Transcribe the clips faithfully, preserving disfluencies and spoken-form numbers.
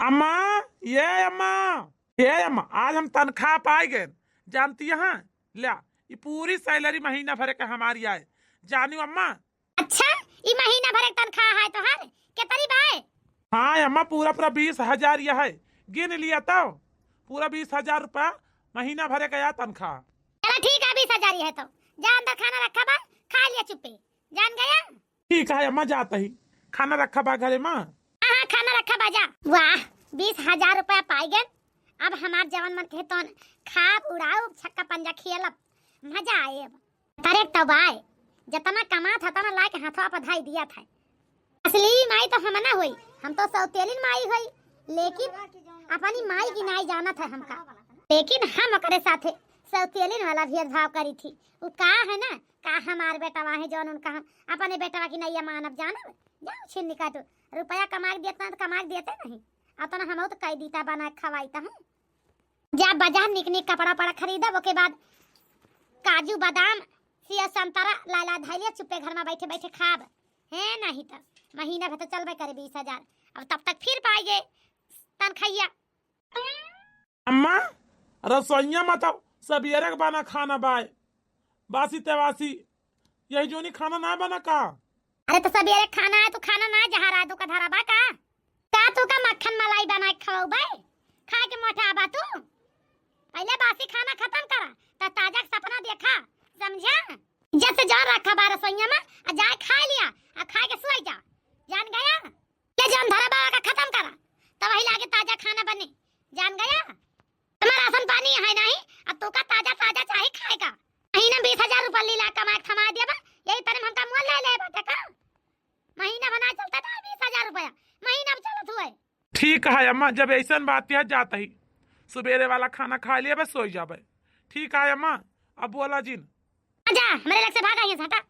अम्मा, ये अम्मा, ये अम्मा, आज हम तनख्वाह पाइ गए, जानती हैं? ल्या, ये पूरी सैलरी महीना भरे का हमारी आए, जानियो अम्मा। अच्छा, ई महीना भरे के तनख्वाह है तोहार? केतरी बाय? हाँ अम्मा, पूरा पूरा बीस हजार यह है, गिन लिया तो, पूरा बीस हजार रुपया महीना भरे का या तनख्वाह। चला ठीक है, बीस हजार यह है तो जा अंदर खाना रखा बा, खा लिया चुप्पे, जान गया। ठीक है अम्मा, जात ही, खाना रखा बा घरे मा। हाँ हाँ, खाना रखा बा, जा। वाह, बीस हजार रुपया पाइ गए, अब हमार जवन मन कहे तवन खाब उड़ाउब, छक्का पंजा खेलब, मजा आए। अब अरे तबाय, जतना कमात ह तना लाके हाथवा पर धाई दिया था। असली माई तो हम ना होई, हम तो सौतेलिन माई होई, लेकिन अपनी माई की नाई जानत है हमका। लेकिन हम ओकरे साथे सौतेलिन वाला भेदभाव करी थी। उ का है ना, का हमार बेटवा है जौन उनका हम अपने बेटवा की नैया मानब जानब? जाओ छिन्नी काटो, रुपया कमा के देता तो कमा के देते नहीं, अतना हम तो कई दीता बना के खवाई तो है। जा बाजार निक निक कपड़ा उपड़ा खरीदब, ओके बाद काजू बादाम, सेव संतरा लाला धैलिया, चुप्पे घर में बैठे बैठे खाब। है नहीं तो महीना भर तो चलबे करे बीस हजार, अब तब तक फिर पाइए तनखैया। अम्मा, रसोइया में तो सबेरे के बना खाना बाय, बासी तेवासी, यही जोनी खाना ना बना का? अरे तो सबेरे खाना है, तू खाना ना जहरा, तू का धरा बा का? का तू का मक्खन मलाई बना के खवाऊ बे? खा के मोटा बा तू। पहले बासी खाना खत्म करा, त ताजा के सपना देखा, समझा? इज्जत से जान रखा बा रसोइया में, आ जाए खा लिया, आ खा के सोई जा, जान गया? ले जान धरा बा का खत्म करा, तब वही लागे ताजा खाना बने, जान गया? तुम्हारा राशन पानी है नहीं, अब तू का ताजा ताजा चाही खाए का? महीना में बीस हजार रुपया लीला कमाए के थमा दिया बा, यही तरे में हमका मोल ले ले बाटे का? महीना बना चलता था बीस हजार रुपया, महीना में चलत हुए। ठीक है अम्मा, जब ऐसन बात है जात ही, सुबेरे वाला खाना खा लिया बस सोई जाबे। ठीक है अम्मा, अब बोला जिन। आजा, हमरे लग से भागा यहाँ से, हटा।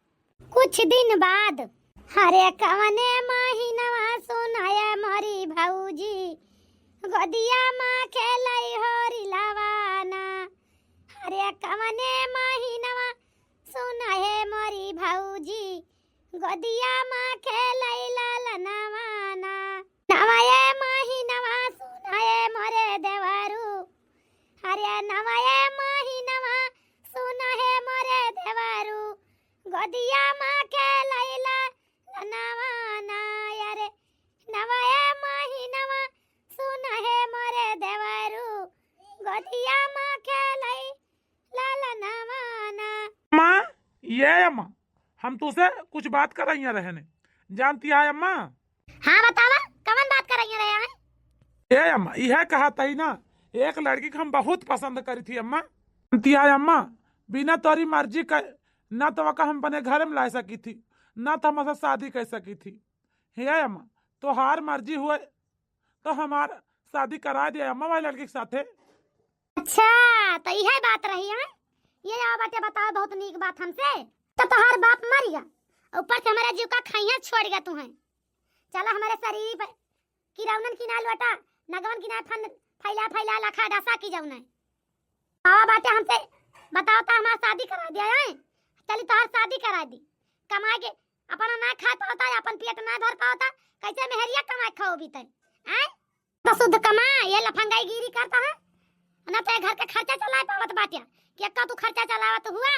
कुछ दिन बाद। हरे कवने महीनवा सुनाए मोरी भौजी, गोदिया मा खेलई होरी लवाना। हरे कवने महीनवा सुनाए मोरी भौजी, गोदिया मा खेलई लालनवाना। नवाए महीनवा सुनाए मोरे देवरू, अरे नवाए महीनवा सुनाए मोरे देवरू, गोदिया मा खेलैला लनवाना। अरे नवाए महीनवा सुनाए मोरे देवरू, गोदिया मा खेलैला लनवाना। अम्मा, ये अम्मा, हम तुसे कुछ बात करैया रहने, जानती है अम्मा? हाँ बतावा, कवन बात करैया रहे हैं? ए अम्मा, यह कहत ही ना, एक लड़की के हम बहुत पसंद करी थी अम्मा। जानती है अम्मा, बिना तोरी मर्जी के ना तो ओका हम अपने घर में ला सकी थी, ना तो हमसे शादी कर सकी थी। हे अम्मा, तोहार मर्जी हुए तो हमार शादी करा दे अम्मा, वही लड़की के साथे। अच्छा, तो यह बात रही है? ये आओ बाटे बताओ, बहुत नीक बात हमसे। तो तोहार बाप मर गया, ऊपर से हमारे जीव का खैया छोड़ गया तू है। चला हमारे शरीर पे किरौनन की ना लोटा, नगवन की ना फन फैला फैला लखा डसा की जौन है। आवा बाटे हमसे, बताओ तो हमार शादी करा दिया है? चली तोहार शादी करा दी। कमाए के अपना ना खा पावता, अपन पेट ना भर पावता, कैसे मेहरिया कमाए खाओ बीते? आय? तो शुद्ध कमा, ये लफंगाई गिरी करता है, ना तो ये घर के खर्चा चलाए पावत बाटे, कि एक्का तू खर्चा चलावत हुआ,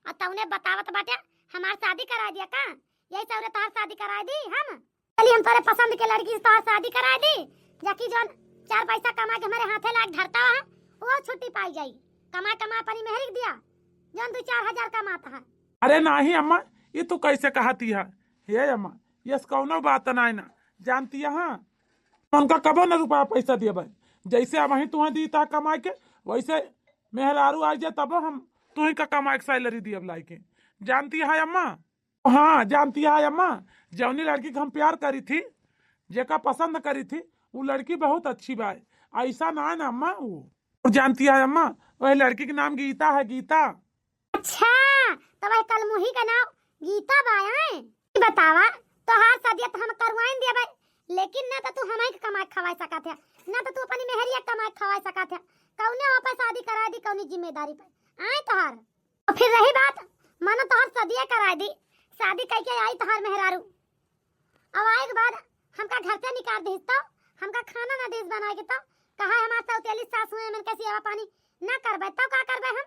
और तौने बतावत बाटे, हमार शादी करा दिया का? यही सौरे तोहार शादी करा दी हम? चली हम तोरे पसंद के लड़की से तोहार शादी करा दी, जाकि जौन चार पैसा कमा के हमारे हाथे लाग धरता है, वो छुट्टी पाई जाई। कमा कमा अपनी मेहरी के दिया, जौन दो चार हजार कमाता है। अरे नाही अम्मा, ये तू कैसे कहती है? हे अम्मा, यस कौनो बात ना है ना, जानती है हाँ? उनका कबो न रुपया पैसा दिया भाई, जैसे अब वहीं तुम्हें दी था कमाए के, वैसे मेहरारू आ जाए तब हम तुही का कमाए के सैलरी दियब लाई के, जानती है अम्मा? हाँ, जानती है अम्मा, जौनी लड़की के हम प्यार करी थी, जेका पसंद करी थी, वो लड़की बहुत अच्छी बा। ऐसा ना है ना अम्मा वो। और जानती है अम्मा, वही लड़की के नाम गीता है, गीता। अच्छा, तो वह कलमुही का नाम गीता बा है? ई बतावा, तोहार शादी तो हम करवाइन दिया भाई, लेकिन ना तो तू हमाई के कमाए खवाए सकत है, ना तो तू अपनी मेहरिया के कमाए खवाए सकत है। कौने हो पे शादी करा दी, कौनी जिम्मेदारी पे आए तोहार? और फिर रही बात, मानो तोहार शादिया करा दी, शादी कई के आई तोहार मेहरारू, अब आए के बाद हमका घर से निकाल दिस तो हमका खाना ना देस बनाए के, तो कहा है हमार सौतेली सासु है, मन के सेवा पानी ना करबे, तो का करबे हम?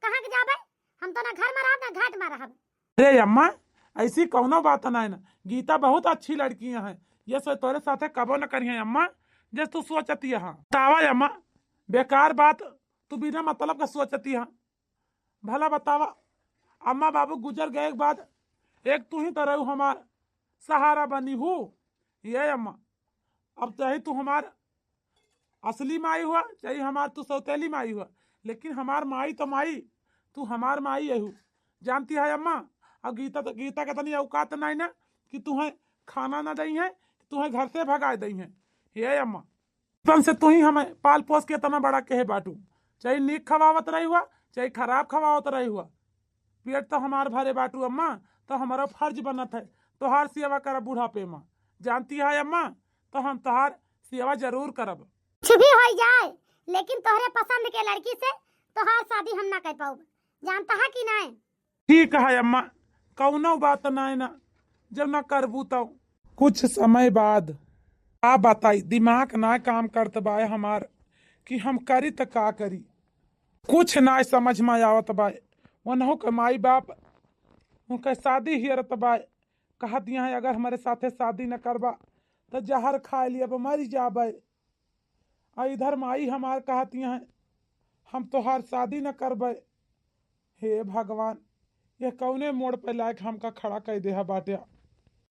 कहाँ के जाबे? हम तो ना घर में रहब, ना घाट में रहब। अरे अम्मा, ऐसी कौनो बात ना है ना, गीता बहुत अच्छी लड़की है, ये सो तोरे साथे कबो न करिए अम्मा, जैसे तू सोचती है। बतावा अम्मा, बेकार बात, तू बिना मतलब का सोचती है। भला बतावा, अम्मा बाबू गुजर गए के बाद एक तू ही तो रहू हमार सहारा बनी हू। ये अम्मा, अब चाहे तू हमार असली माई हुआ, चाहे हमार तू सौतेली माई हुआ, लेकिन हमार माई तो माई, तू हमार माई अहू। जानती है अम्मा, अब गीता तो, गीता के तनी औकात नहीं ना कि तुहें खाना ना दई है, तुहें घर से भगाए दई है। ये अम्मा, बचपन से तू ही हमें पाल पोस के इतना बड़ा कहे बाटू, चाहे नीक खवावत रही हुआ, चाहे खराब खवावत रही हुआ, पेट तो हमार भरे बाटू अम्मा, तो हमारा फर्ज बनत है तोहार सेवा करब बुढ़ापे में। जानती है अम्मा, तो हम तोहार सेवा जरूर करब। कुछ भी हो जाए, लेकिन तोहरे पसंद के लड़की से तोहार शादी हम ना कर पाउब, जानता है कि नहीं? ठीक है अम्मा, कौनो बात नाय ना, जब ना करबू तो। कुछ समय बाद, का बताई, दिमाग ना काम करत बाय हमार कि हम करी त का करी। कुछ ना समझ में आवत बाय। वनहु के माई बाप उनके शादी हियरत बाय, कहत यहाँ अगर हमारे साथे शादी न करबा तो जहर खा लिया, अब मरी जाबे। आ इधर माई हमार कहत यहाँ हम तोहार शादी न करबे। हे भगवान, ये कौने मोड़ पे लायक हमका खड़ा कर देहा बाटे।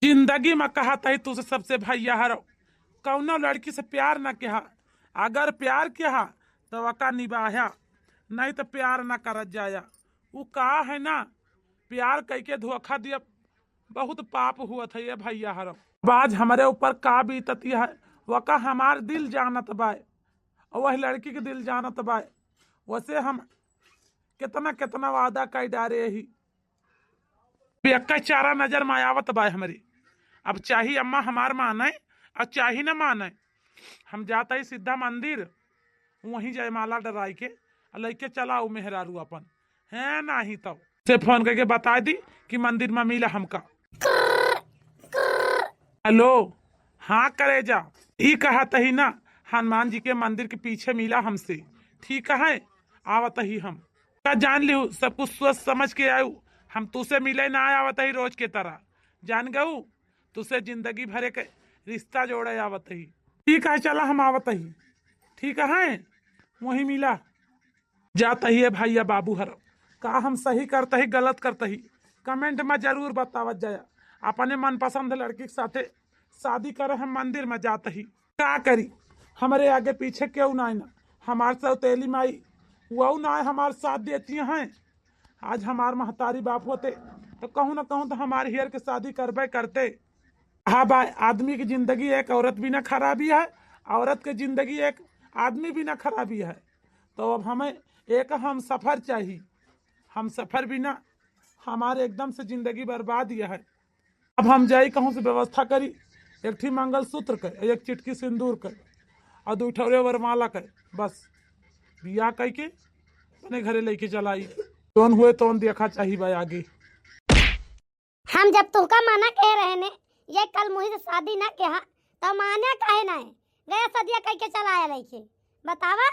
जिंदगी में कहत ही तुझसे सबसे भैया हरो, कौनो लड़की से प्यार न किहा, अगर प्यार किहा तो वका निभाया, नहीं तो प्यार न करत जाया। उ का है ना, प्यार कई के धोखा दिया, बहुत पाप हुआ था ये भैया हरो। अब आज हमारे ऊपर का बीतती है, वका हमार दिल जानत बाय, और वही लड़की के दिल जानत बाय। वैसे हम कितना कितना वादा कर डारे ही, अब एक चारा नजर में आवत बाय हमारी। अब चाही अम्मा हमार माने और चाही न माने, हम जाता ही सीधा मंदिर, वहीं जयमाला डराई के और लइके चला आऊ मेहरारू अपन। है नाही तो से फोन करके बता दी कि मंदिर में मिला हमका। हेलो, हाँ करेजा, ई कहत ही ना, हनुमान जी के मंदिर के पीछे मिला हमसे, ठीक है, आवत ही हम। का जान लिहू, सब कुछ सोच समझ के आयु, हम तुसे मिले ना आवत ही रोज के तरह, जान गऊ, तुसे जिंदगी भरे के रिश्ता जोड़े आवत ही। ठीक है, चला हम आवत ही, ठीक है, वहीं मिला। जात ही है भैया बाबू हर, का हम सही करत ही गलत करत ही, कमेंट में जरूर बतावत जाया। अपने मनपसंद लड़की के साथे शादी करे हम मंदिर में जात ही। का करी, हमरे आगे पीछे केहू ना ना, हमार सौतेली माई वहू ना हमार साथ देती हैं। आज हमार महतारी बाप होते तो कहूँ ना कहूँ तो हमार हियर के शादी करबे करते। हाँ भाई, आदमी की जिंदगी एक औरत बिना खराबी है, औरत की जिंदगी एक आदमी बिना खराबी है। तो अब हमें एक हम सफर चाहिए, हम सफर बिना हमारे एकदम से जिंदगी बर्बाद यह है। अब हम जाई कहूँ से व्यवस्था करी, एक ठी मंगलसूत्र के, एक चिटकी सिंदूर के, और दू ठौरे वरमाला के, बस बियाह कई के अपने घरे लेके चलाई। जौन हुए तौन देखा चाही बा आगे। हम जब तुहका मना कहे रहे ने, ये कल मुही से शादी ना किहा, तो माने काहे ना है? गया सदिया कह के चला आया लइके। बतावा।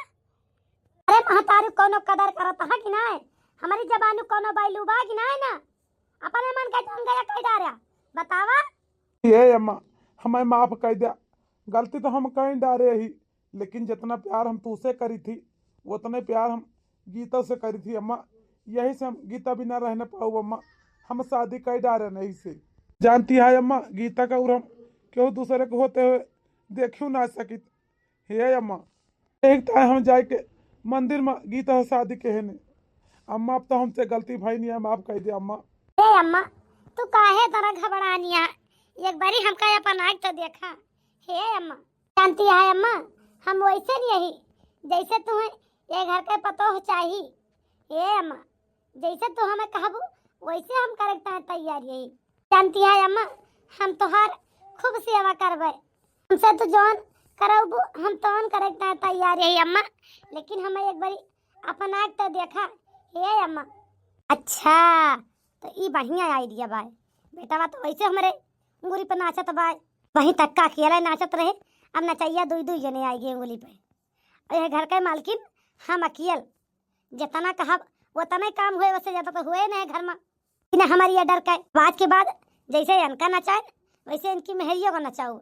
अरे महतारी कौनो कदर करत है कि ना है? हमारी जबानी कौनो value बा कि ना है ना? अपने मन के जौन गया कह डारा। बतावा। ये अम्मा, हमें माफ कर दिया, गलती तो हम कहीं डारे ही, लेकिन जितना प्यार हम तुसे करी थी, उतने प्यार हम गीता से करी थी अम्मा। यही से हम गीता बिना रह न पाऊ अम्मा, हम शादी कर डारे नहीं से। जानती है अम्मा, गीता का और हम केहू दूसरे को होते हुए देखियो ना सकित। हे अम्मा, एक ताय हम जाए के मंदिर में गीता से शादी के है ने। अम्मा, अब तो हमसे गलती भई नहीं है, माफ कर दे अम्मा। हे अम्मा, तू काहे तरह घबरानी है? एक बारी हमका अपन आँख तो देखा। हे अम्मा, जानती है अम्मा, हम वैसे नहीं यही, जैसे तुम्हें ये घर के पतोह चाही। हे अम्मा, जैसे तू हमें कहबू, वैसे हम करे के तैयार यही। जानती है अम्मा, हम तोहार खूब सेवा करबे। हमसे तू जौन करबू, हम तौन करे के तैयार यही अम्मा, लेकिन हमें एक बारी अपन आँख तो देखा। हे अम्मा। अच्छा, तो ई बढ़िया idea बाय। बेटवा तो वैसे हमरे अंगूरी पे नाचत बाय। वहीं तक का अकेले नाचत रहे, अब नचइया दुइ दुइ जने आइगे उंगली पे। अउर यह घर के मालकिन हम अकियल, जितना कहब उतना ही काम होए, वैसे ज्यादा तो होए नहीं घर में। इन्हें हमारी ये डर का है। आज के बाद जैसे इनका नचाए, वैसे इनकी मेहरियों को नचाओ।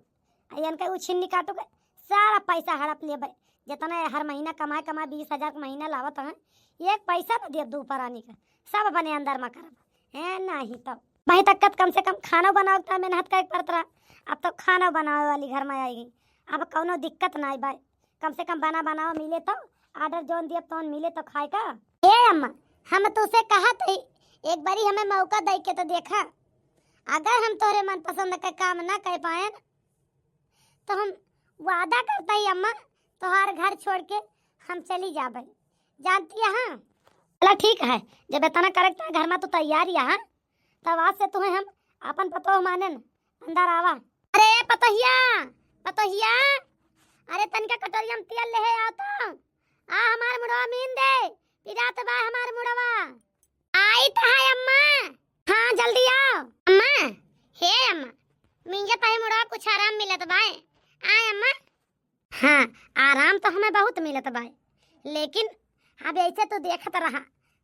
अउर इनका उ छिन्नी काटो के सारा पैसा हड़प लेबे। जितना ये हर महीना कमाए, कमाए बीस हजार का महीना लावत हैं, एक पैसा न दियब दू परानी का, सब अपने अंदर में करब। हैं, नहीं तो वहीं तक कम से कम खाना बनावे का मेहनत करे के पड़त रहा। अब तो खाना बनावे वाली घर में आइगे, अब कौनो दिक्कत नहीं बाय। कम से कम बना बनावा मिले तो, order जौन दियब तौन मिले तो खाए का। ए अम्मा, हम तुसे कहत ही, एक बारी हमें मौका दे के तो देखा। अगर हम तोहरे मनपसंद का काम ना कर पाएन, तो हम वादा करता ही अम्मा, तोहार घर छोड़ के हम चली जाबे। जानती है? चला ठीक है, जब इतना करेक्ट है घर में तो तैयार ही है, तब आज से तुम्हें हम अपन पतोह मानेन। अंदर आवा। अरे पतोहिया, पतोहिया, अरे तनिका कटोरिया में तेल लेहे आओ तो। आ हमार मुड़वा मीन दे, पिरात बा हमार मुड़वा। आई त है अम्मा। हाँ जल्दी आओ। अम्मा, हे अम्मा, मिंजत है मुड़वा, कुछ आराम मिलत बाय। आय अम्मा। हाँ, आराम तो हमें बहुत मिलत बाय, लेकिन अब ऐसे तू देखत रहा,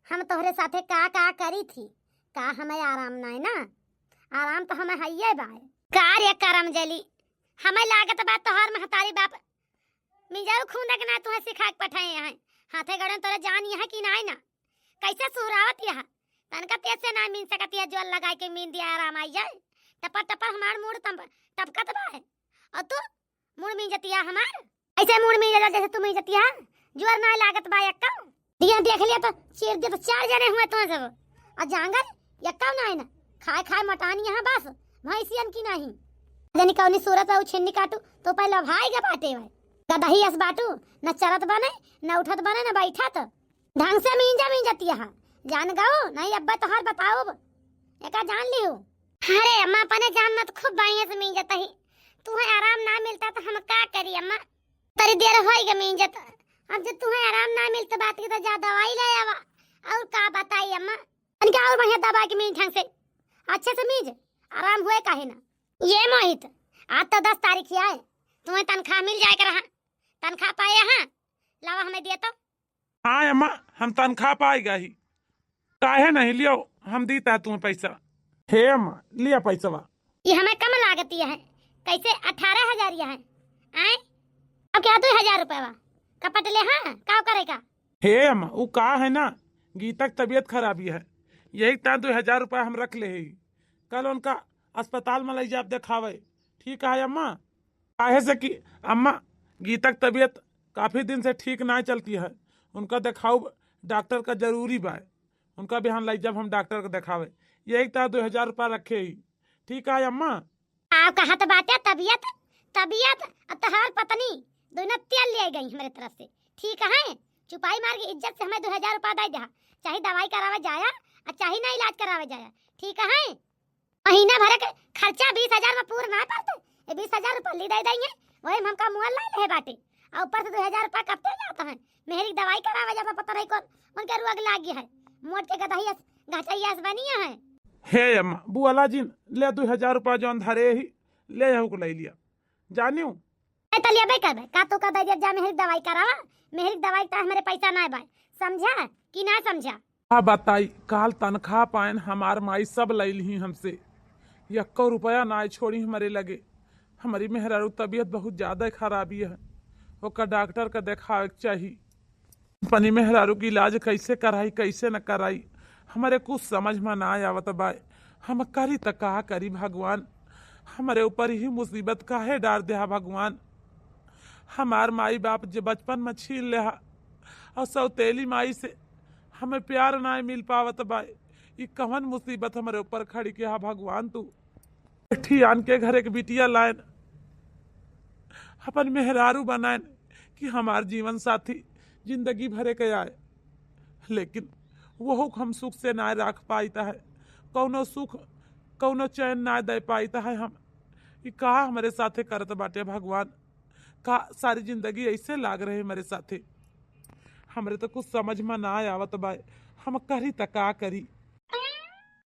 हम तोहरे साथे का का करी थी, का हमें आराम नाय ना? आराम तो हमें हइये बाय। का रे करम जली, हमें लागत बा तोहार महतारी बाप मिंजाऊ खूंदा के ना तुहे सिखा के पठाए हैं। हाथे गड़े तोरे जान यहाँ की नाय ना? कैसे सुहरावत यहाँ? तनका तेज से ना मीन सकत यह, जोर लगाए के मीन दिया आराम आई जाए। टपर टपर हमार मूड़ तम-, टपकत बा है। और तू मुड़ मींजतिया हमार। ऐसे मुड़ मींजला जैसे तू मींजतिया। जुअर ना लागत बा एक्का। दिया देख लिया तो चीर दिया तो चार जने हुए तो सब। आ जांगर एक्का ना है ना। खाए खाए मटान यहाँ बस। भैंसियन की नहीं। जनी कौनी सूरत है उछिन्नी काटू तो पहले भाई के बाटे भाई। गदही अस बाटू। न चलत बने, न उठत बने, न बैठत। ढंग से मींजा मींजतिया। जान गऊ, नहीं अब्बा तोहार बताओ। एका जान लियो। अरे अम्मा, अपने जान मत, खूब बढ़िया से मींजत ही। तुहे आराम ना मिलता तो हम का करी अम्मा? तरी देर होई गे मींजत। अब जब तुहे आराम ना मिलता बात की तो जा दवाई ले आवा। और का बताई अम्मा? तनिका और बढ़िया दबा के मींज ढंग से, अच्छे से मींज, आराम हुए काहे ना। ये मोहित, आज तो दस तारीख ही आए, तुम्हें तनख्वाह मिल जाए के रहा, तनख्वाह पाए हाँ, लावा हमें दिए तो। हाँ अम्मा, हम तनख्वाह पाएगा ही। काहे नहीं लियो, हम दीता है तुम्हें पैसा। हे अम्मा, लिया पैसवा। ये हमें कम लागती है, कैसे अठारह हजार यह है? आए? अब क्या दो हजार रुपया कपट ले, हाँ, का करेगा? हे अम्मा, उ का है ना, गीता की तबीयत खराबी है, यही ता दो हजार रुपया हम रख ले ही। कल उनका अस्पताल में ले जाब देखावे, ठीक है अम्मा? काहे से कि अम्मा, गीता की तबीयत काफी दिन से ठीक ना चलती है, उनका देखाउब डॉक्टर का जरूरी बा। उनका बिहान लाई जब हम डॉक्टर का देखावे, यही तरह दो हजार रुपया रखे ही। ठीक है अम्मा? आप कहत बाटे तबीयत, तबीयत, अब तोहार पत्नी दोनों तेल ले गई हमारे तरफ से। ठीक है, चुपाई मार के इज्जत से हमें दो हजार रुपया दे दे, चाहे दवाई करावे जाया और चाहे ना इलाज करावे जाया। ठीक है, महीना भर के खर्चा बीस हजार में पूर ना पड़ते, ये बीस हजार रुपया ली दे देंगे, वही में हमका मुआल लाई ले बाटे। और ऊपर से दो हजार रुपया कब दे जाता है, मेहरी की दवाई करावे जाता, पता नहीं कौन उनके रोग लागी है, मोट के गदहिया से, गहचैया से बनिया है। हे अम्मा, बुआला जिन, ले दो हजार रुपया जौन धरे ही, ले यहू को ले लिया, जानियो। ए, तलिया बे करबे, का तू का दे जा, मेहरी की दवाई करावा, मेहरी की दवाई का हमारे पैसा ना बाय, समझा कि ना समझा? का बताई, काल तनख्वाह पाएन, हमार माई सब लैलही हमसे, यक्को रुपया नाय छोड़ी हमरे लगे। हमरी मेहरारू तबीयत बहुत ज्यादा खराबी है, ओकर डॉक्टर का देखावे के चाही। अपनी मेहरारू के इलाज कैसे कराई, कैसे न कराई, हमरे कुछ समझ में ना आवत बाय। हम करी त का करी भगवान, हमरे ऊपर ही मुसीबत काहे डार देहा भगवान। हमार माई बाप जे बचपन में छीन लेहा और सौतेली माई से हमें प्यार ना मिल पावत बा। ई कवन मुसीबत हमरे ऊपर खड़ी के हा भगवान तू। एक ठी आन के घर एक बिटिया लायन, अपन मेहरारू बनायन कि हमार जीवन साथी जिंदगी भरे के आए, लेकिन वहू को हम सुख से ना रख पाइत है, कौनो सुख कौनो चैन ना दे पाइत है हम। ई का हमरे साथे करत बाटे भगवान? का सारी जिंदगी ऐसे लाग रहे हमरे साथे? हमरे तो कुछ समझ में ना आवत बा, हम करी त का करी?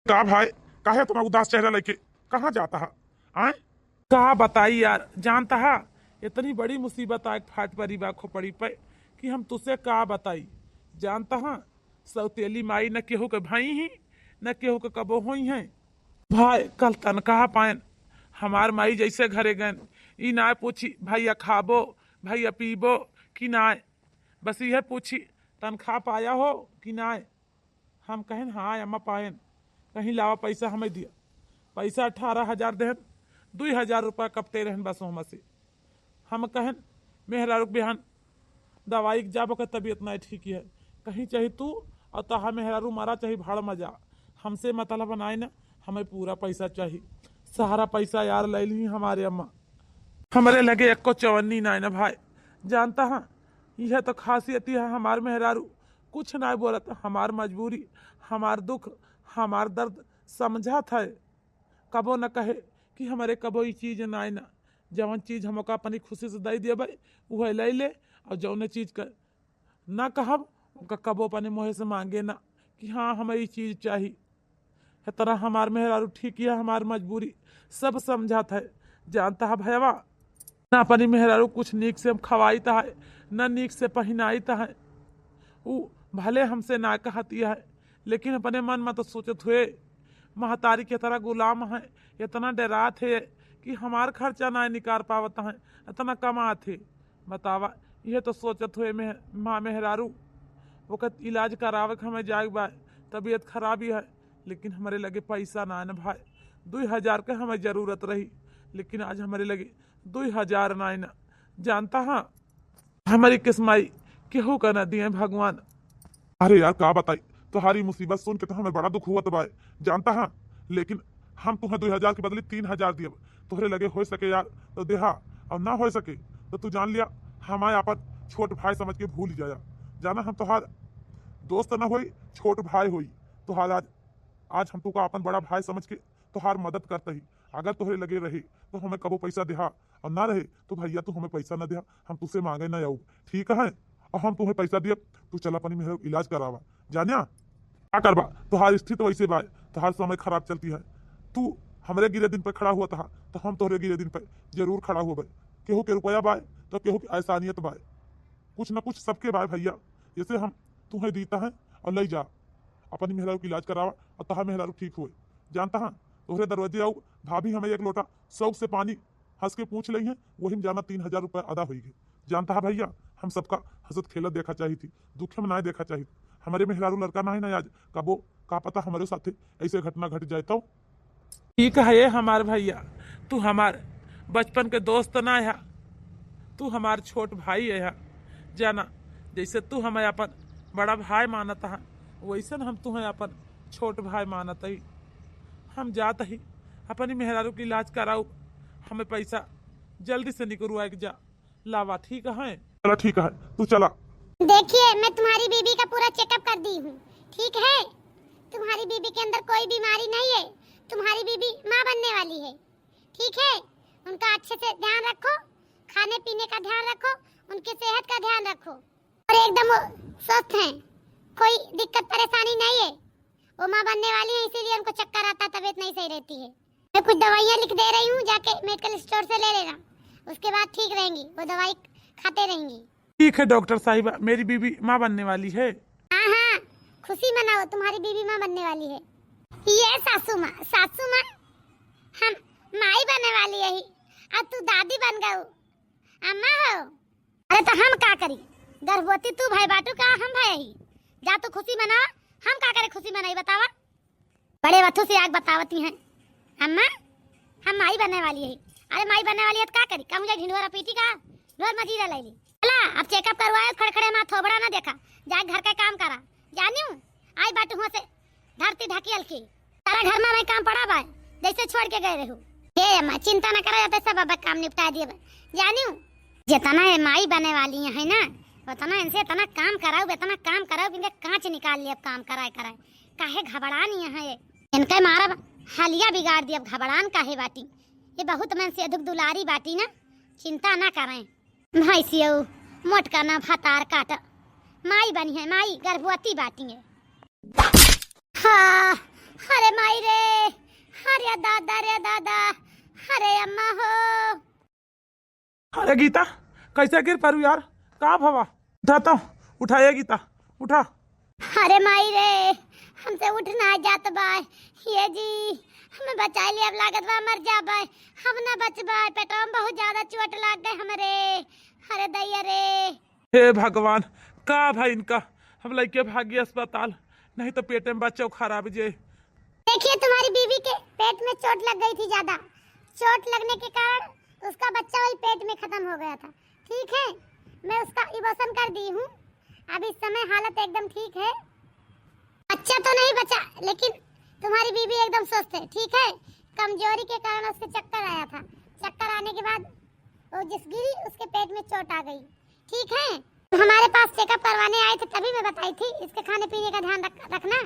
का भाई, काहे इतना उदास चेहरा लेके कहाँ जाता है? आए? का बताई यार, जानता है, इतनी बड़ी मुसीबत आके फाट परी बा खोपड़ी पे कि हम तुसे का बताई। जानता हाँ, सौतेली माई न केहू के भई ही, न केहू के कबो होई हैं। भाई, कल तनख्वाह पाएन, हमार माई जैसे घरे गएन, ई नाय पूछी, "भैया खाबो, भैया पीबो कि नाय?" बस इहे पूछी, "तनख्वाह पाया हो कि नाय?" हम कहेन, "हाँ अम्मा पाएन।" कहीं, "लावा पैसा हमें दिया।" पैसा अठारह हजार देहन, दुई हजार रुपया कपते रहन बस ओहमा से। हम कहेन, "मेहरारू के बिहान दवाई के जाब, ओकर तबीयत नाय ठीक है।" कहीं, "चाहे तू और तोहार मेहरारू मरा, चाहे भाड़ में जा, हमसे मतलब नाय ना, हमें पूरा पैसा चाही।" सारा पैसा यार ले ली हमारे अम्मा, हमरे लगे एको चवन्नी नाय ना भाई। जानता हाँ, यह तो खासियत है हमार मेहरारू, कुछ नाय बोलत, हमार मजबूरी, हमार दुख, हमार दर्द समझत है। कबो न कहे कि हमरे कबो ई चीज नाय ना, जवन चीज हम ओका अपनी खुशी से दे देबे, उहे ले ले, और जौने चीज का ना कहब, ओका कबो अपने मुँहे से मांगे ना कि हाँ, हमें ई चीज चाही। इतना हमार मेहरारू ठीक है, हमार मजबूरी सब समझत है। जानता है भैया, ना अपनी मेहरारू कुछ नीक से हम खवाइत है, ना नीक से पहिनाइत है। ऊ भले हमसे ना कहती है, लेकिन अपने मन में तो सोचत हुए, महतारी के तरह गुलाम है, इतना डरात है कि हमार खर्चा ना निकाल पावत है, इतना कमात है। बतावा, यह तो सोचत हुए मेह-, माँ मेहरारू, ओकर इलाज करावे के हमें जाए के बा, तबीयत खराबी है, लेकिन हमरे लगे पैसा ना है ना भाई। दुई हजार के हमें जरूरत रही, लेकिन आज हमरे लगे दुई हजार ना है ना। जानता हाँ, हमारी किस्माई केहू का ना दिए भगवान। अरे यार, का बताई, तोहारी मुसीबत सुन के तो हमें बड़ा दुख हुआ तो बाय, जानता हाँ, लेकिन हम तुम्हें दुई हजार के बदले तीन हजार दियब। तोहरे लगे हो सके यार तो देहा, और ना हो सके तो तू जान लिया, हमारे आपन छोट भाई समझ के भूल जाया। जाना, हम तोहार दोस्त ना होई, छोट भाई होई। तोहार आज, आज हम तुका अपन बड़ा भाई समझ के तोहार मदद करता ही। अगर तोहरे लगे रहे तो हमें कबो पैसा देहा, और ना रहे तो भैया तू हमें पैसा ना देहा, हम तुसे मांगे ना आऊ, ठीक है? और हम तुम्हें पैसा दियब, तू चला अपनी मेहर इलाज करावा। जान्या, का करबा, तोहार स्थिति वैसे बा, तोहार समय खराब चलती है। तू हमरे गिरे दिन पर खड़ा हुआ था, तो हम तोहरे गिरे दिन पर जरूर खड़ा हुआ। केहू के रुपया बाय, तो केहू के एहसानियत बाय, कुछ न कुछ सबके बाय भैया। जैसे हम तुम्हें दीता है और ले जा, अपनी मेहरारू के इलाज करावा और तोहार मेहरारू ठीक होए। जानता है, तोहरे दरवाजे आऊ भाभी हमें एक लोटा शौक से पानी हंस के पूछ लई है, वही में जाना तीन हजार रुपया अदा होई गए। जानता है भैया, हम सबका हंसत खेलत देखा चाही थी, दुखे में ना देखा चाही थी। हमारे मेहरारू लड़का ना है ना आज, कबो का पता हमारे साथे ऐसे घटना घट जाए तो। ठीक है हमार भैया, तू हमार बचपन के दोस्त ना है, तू हमार छोट भाई है। जाना, जैसे तू हमें अपन बड़ा भाई मानत है, वैसन हम तुम्हें अपन छोट भाई मानत है। हम जात ही, अपनी मेहरारू के इलाज कराऊ, हमें पैसा जल्दी से निकलवाए के जा, लावा, ठीक है? चला, ठीक है, तू चला। देखिए, मैं तुम्हारी बीबी का पूरा चेकअप कर दी हूँ, ठीक है? तुम्हारी बीबी के अंदर कोई बीमारी नहीं है, तुम्हारी बीबी माँ बनने वाली है, ठीक है? उनका अच्छे से ध्यान रखो, खाने पीने का ध्यान रखो, उनकी सेहत का ध्यान रखो, और एकदम वो स्वस्थ हैं, कोई दिक्कत परेशानी नहीं है। वो माँ बनने वाली है, इसीलिए उनको चक्कर आता है, तबीयत नहीं सही रहती है। मैं कुछ दवाइयाँ लिख दे रही हूँ, जाके मेडिकल स्टोर से ले लेना, उसके बाद ठीक रहेंगी, वो दवाई खाते रहेंगी। ठीक है डॉक्टर साहिबा, मेरी बीबी माँ बनने वाली है। हाँ हाँ, खुशी मनाओ, तुम्हारी बीबी माँ बनने वाली है। ये सासू माँ, सासू माँ, हम माई बनने वाली है, अब तू दादी बन गऊ। अम्मा हो, अरे तो हम का करी, गर्भवती तू भय बाटू का हम भय ही? जा तू खुशी मना, हम का करे खुशी मनाई बतावा? बड़े वथु से आग बतावती हैं। अम्मा, हम माई बनने वाली है। अरे माई बनने वाली है तो का करी? कहूँ जा ढिंढोरा पीटी का? ढोर मजीरा ले ली। चला, अब चेकअप करवाए, खड़खड़े माँ थोबड़ा ना देखा। जा घर का काम करा। जानियो, आई बाटू हुआ से धरती ढकी हल्की। तारा घर में मैं काम पड़ा बा, जैसे छोड़ के गए रहू। हे अम्मा, चिंता ना करा, जाते सब अब काम निपटा दिए बा। जानियो, जितना ये माई बने वाली है ना, उतना इनसे इतना काम कराऊ, इतना काम कराऊ कि इनके कांच निकाल लिए काम कराए कराए। काहे घबड़ानी है ये? इनके मारब हालिया बिगाड़ दियब, घबड़ान काहे बाटी? ये बहुत मन से दुख दुलारी बाटी ना, चिंता ना करें। भैंसियऊ मोटका ना भतार काट, माई बनी है माई, गर्भवती बाटी है। हाँ, अरे माई रे, अरे दादा रे दादा, अरे अम्मा हो। अरे गीता, कैसे गिर पड़ू यार? का भवा? उठा तो, उठा ये गीता, उठा। अरे माई रे, हमसे उठ ना जात बा। ये जी, हमें बचाई ले, अब लागत बा मर जाबे, हम ना बचबे। पेटवा में बहुत ज्यादा चोट लाग गए हमरे। अरे दैया रे। हे भगवान, का भाई इनका, हम लइके भागी अस्पताल, नहीं तो पेटे में बच्चा खराब जे। देखिए, तुम्हारी बीवी के पेट में चोट लग गई थी ज्यादा। चोट लगने के कारण उसका बच्चा वही पेट में खत्म हो गया था। ठीक है, मैं उसका abortion कर दी हूँ। अब इस समय हालत एकदम ठीक है। बच्चा तो नहीं बचा, लेकिन तुम्हारी बीवी एकदम स्वस्थ है। ठीक है, कमजोरी के कारण उसके चक्कर आया था। चक्कर आने के बाद वो जिस गिरी, उसके पेट में चोट आ गई। ठीक है, हमारे पास checkup करवाने आए थे, तभी मैं बताई थी इसके खाने पीने का ध्यान रख, रखना,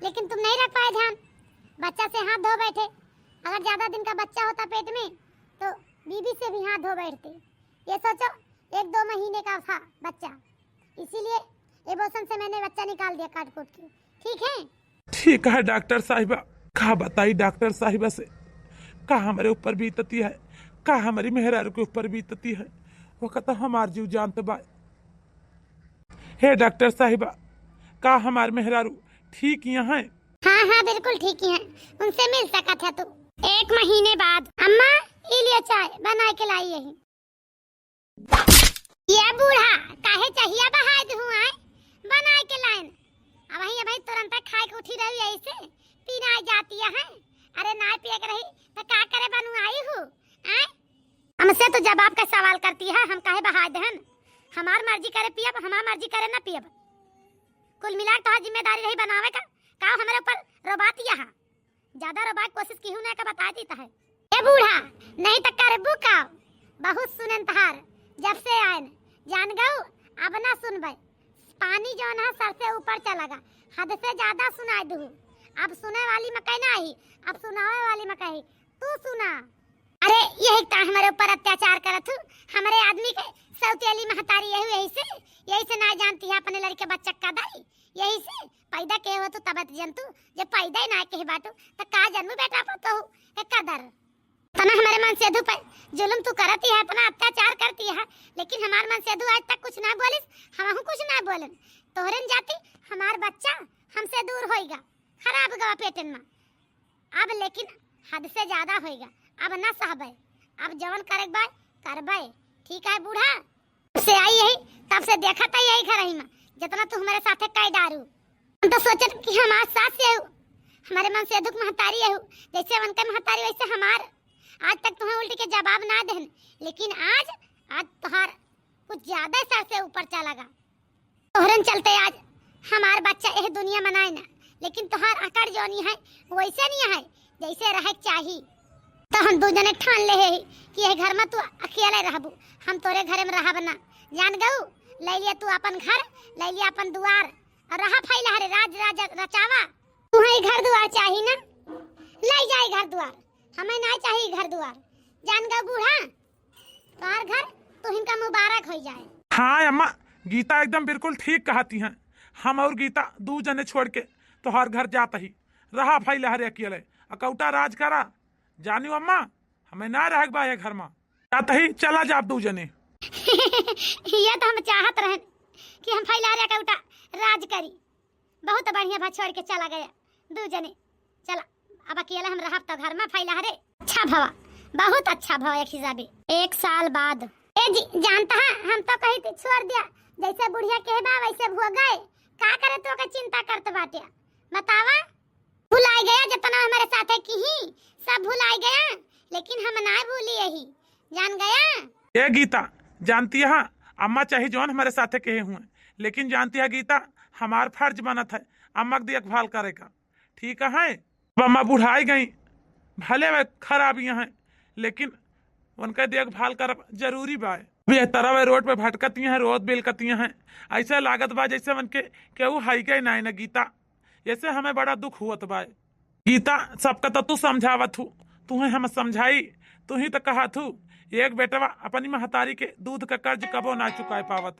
लेकिन तुम नहीं रख पाए ध्यान। बच्चा से हाथ धो बैठे। अगर ज्यादा दिन का बच्चा होता पेट में तो बीबी से भी हाथ धो बैठते। ये सोचो, एक दो महीने का था बच्चा, इसीलिए abortion से मैंने बच्चा निकाल दिया काट कूट के। ठीक है। ठीक है डॉक्टर साहिबा, का बताई डॉक्टर साहिबा से, का हमरे ऊपर बीतती है, का हमरी मेहरारू के ऊपर बीतती है, वो कहता हमार जीव जानत बा। हे डॉक्टर साहिबा, का हमार मेहरारू ठीक यहाँ है? हाँ हाँ, बिल्कुल ठीक ही है, उनसे मिल सकत है तू। एक महीने बाद। अम्मा, ई लिया चाय बना के लाई यही। ये बूढ़ा, काहे चहिया बहाय दू आए? बनाए के लाइन। अब वही, अब वही तुरंत खाए के उठी रही, ऐसे पीना जाती है। अरे ना पिए के रही तो का करे बनू आई हूँ? आए? हमसे तो जवाब का सवाल करती है, हम काहे बहाय देहन? हमार मर्जी करे पियब, हमार मर्जी करे ना पियब। कुल मिला के तोहार जिम्मेदारी रही बनावे का, का हमरे ऊपर रोबात यहाँ? ज्यादा रोबाए के कोशिश किहू ना का बता देता है। ए बूढ़ा, नहीं तो करबू का? बहुत सुनेन तहार, जब से आयन, जान गऊ, अब ना सुनबे। पानी जौन है सर से ऊपर चला गा, हद से ज्यादा सुनाए दू। अब सुने वाली मकई ना ही, अब सुनावे वाली मकई। तू सुना। अरे, यही ता हमारे ऊपर अत्याचार करत हूँ, हमारे आदमी के सौतेली महतारी यही, यही से, यही से ना जानती है अपने लड़के बच्चा का दाई, यही से पैदा के हो तू तबत जंतु, जब पैदा ही ना के बाटू, तो का जन्म बेटा पतो हो, ए कदर। तना हमारे मनसेधु पे जुल्म तू करती है, इतना अत्याचार करती है, लेकिन हमार मनसेधु आज तक कुछ ना बोलिस, हमहू कुछ ना बोलन। तोहरन जाती हमार बच्चा हमसे दूर होइगा, खराब गवा पेटन में। अब लेकिन हद से ज्यादा होइगा, अब ना सहबे, अब जवन करे के बा करबे। ठीक है बूढ़ा, से आई यही, तब से देखत है यही घर ही में, जितना तू हमारे साथे कई डारू। हम तो सोचत कि हमार सास यहू, हमारे मनसेधु के महतारी यहू, जैसे उनके महतारी वैसे हमार। आज तक तुम्हें उल्ट के जवाब ना देन, लेकिन आज, आज तोहार कुछ ज्यादा सर से ऊपर चला गा। तोहरन चलते आज हमार बच्चा यह दुनिया मनाए ना, लेकिन तोहार अकड़ जौनी है वैसे नहीं है जैसे रहे के चाही। तो हम दू जने ठान ले है कि यह घर में तू अकेले रहबू, हम तोरे घरे में रहब ना। जान गऊ, ले लिया तू अपन घर, ले लिया अपन दुआर, और रहा फैला हरे राज राज रचावा। तुम्हें घर दुआर चाही ना, ले जाए घर दुआर, हमें ना चाही घर दुआर। जान गऊ बूढ़ा, तोहार घर तुहिन का मुबारक हो जाए। हाँ अम्मा, गीता एकदम बिल्कुल ठीक कहती हैं। हम और गीता दू जने छोड़ के तोहार घर जात ही। रहा फैला हरे अकेले, अकौटा राज करा। जानियो अम्मा, हमें ना रह बा ये घर में। जात ही चला जाब दू जने। ये तो हम चाहत रहन कि हम फैला हरे अकौटा राज करी। बहुत बढ़िया भा, छोड़ के चला गया दू जने। चला, अब अकेला हम रहब तो घर में फैला हरे। अच्छा भवा, बहुत अच्छा भवा एक हिसाबे। एक साल बाद। ए जी, जानता है, हम तो कही थी छोड़ दिया, जैसे बुढ़िया कहे बा वैसे हो गए। का करे तो का चिंता करत बाटे, बतावा? भुलाई गया जितना हमारे साथे की ही, सब भुलाई गया, लेकिन हम ना भूली यही, जान गया। ए गीता, जानती है, अम्मा चाहे जौन हमारे साथे कहे हुए, लेकिन जानती है गीता, हमार फर्ज बनत है अम्मा के देखभाल करे का। ठीक है, अब अम्मा बुढ़ाई गई, भले वह खराबियाँ हैं, लेकिन उनका देखभाल करब जरूरी बा। अब यह तरह वह रोड पे भटकती हैं, रोज बिलकती हैं, ऐसे लागत बा जैसे उनके केहू है के नाई न गीता। ऐसे हमें बड़ा दुख हुअत बा। गीता, सबका तो तू समझावत हू, तुहें हम समझाई, तू ही तो कहत हू, एक बेटवा अपनी महतारी के दूध का कर्ज कबो ना चुकाए पावत,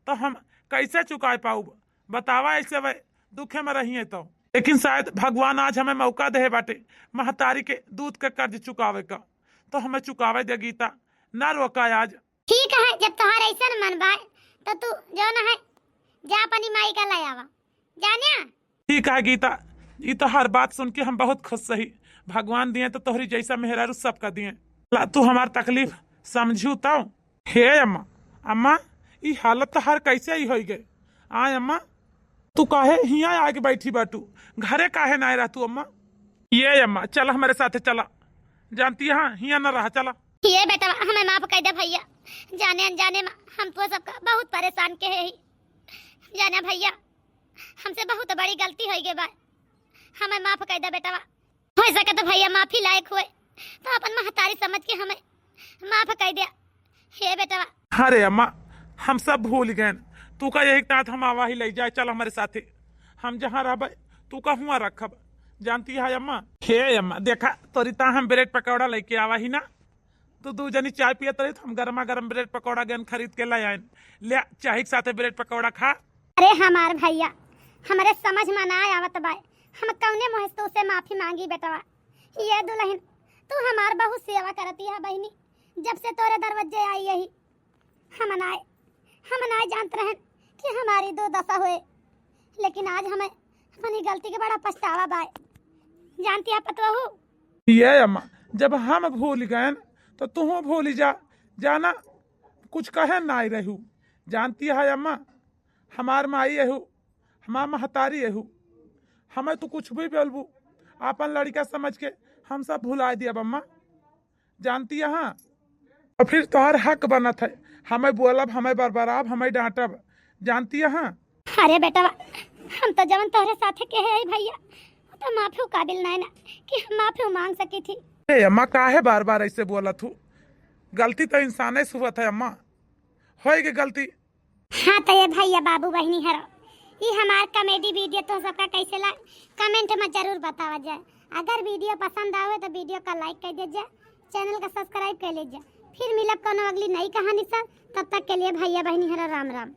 तो हम कैसे चुकाए पाउब? बतावा, ऐसे वे दुखे में रहिए तो। लेकिन शायद भगवान आज हमें मौका दे बाटे महतारी के दूध का कर्ज चुकावे का, तो हमें चुकावे दे गीता, ना रोका आज। ठीक है, जब तोहार ऐसन मन बा, तो तू जौन है, जा अपनी माई का ले आवा, जान्या। ठीक है गीता, ई तोहार बात सुन के हम बहुत खुश सही। भगवान दिए तो तोहरी जैसा मेहरारू सबका दिए। ला तू हमार तकलीफ समझू तौ। हे अम्मा, अम्मा, ई हालत तोहार कैसे ही होई गए? आय अम्मा, तू काहे हियाँ आके बैठी बाटू? घरे काहे ना रहतू अम्मा? ये अम्मा, चला हमरे साथे चला। जानती है, हियाँ ना रहा, चला। ये बेटवा, हमें माफ कर दे भैया, जाने अनजाने में हम तो सबका बहुत परेशान के है ही। जाने भैया, हमसे बहुत बड़ी गलती हो गई बा, हमें माफ कर दे बेटवा। हो सके तो भैया माफी लायक हुए तो अपन महतारी समझ के हमें माफ कर दे। हे बेटवा। अरे अम्मा, हम सब भूल गए। तू का यही तात हम आवा ही ले जाए, चल हमरे साथे। हम जहाँ रहबे, तू का हुआ रखब। जानती है अम्मा? हे अम्मा, देखा, तोरी ता हम ब्रेड पकौड़ा लेके आवा ही ना। तू दू जनी चाय पियत रही, तो हम गरमा गरम ब्रेड पकौड़ा गन खरीद के ले आए। ले, चाय के साथे ब्रेड पकौड़ा खा। अरे हमार भैया, हमरे समझ में ना आवत बा, हम कौने मुँह से तोसे माफी मांगी बेटवा। ये दुल्हन, तू हमार बहुत सेवा करती है बहिनी, जब से तोरे दरवाजे आई यही। हम नाय, हम नाय जानत रहन कि हमारी दुर्दशा होए, लेकिन आज हमें अपनी गलती के बड़ा पछतावा बाय। जानती है पतवहू? ये अम्मा, जब हम भूल गए तो तू भूल जा, जाना कुछ कहे नाय रहू। जानती है अम्मा, हमार माई एहू, हमार महतारी एहू, हमें तू कुछ भी बोलबू, आपन लड़का समझ के हम सब भुला दियब अम्मा। जानती है, और फिर तोहर हक बनत है, हमें बोलब, हमें बरबराब, हमें डांटब। जानती है? अरे बेटवा, हम तो जवन तोहरे साथे कहे है भैया, वो तो माफी काबिल नहीं ना कि हम माफी मांग सकी थी। ए अम्मा, काहे बार बार ऐसे बोलत हूँ? गलती तो इंसाने से हुआ था अम्मा, होए के गलती। हाँ तो ये भैया बाबू बहिनी हरो, ई हमार कॉमेडी वीडियो तो सबका कैसे लाग, कमेंट में जरूर बतावा जाए। अगर वीडियो पसंद आवे तो वीडियो का लाइक कर दे जाए, चैनल का सब्सक्राइब कर ले जाए। फिर मिलब कोनो अगली नई कहानी से, तब तक के लिए भैया बहिनी हरो राम राम।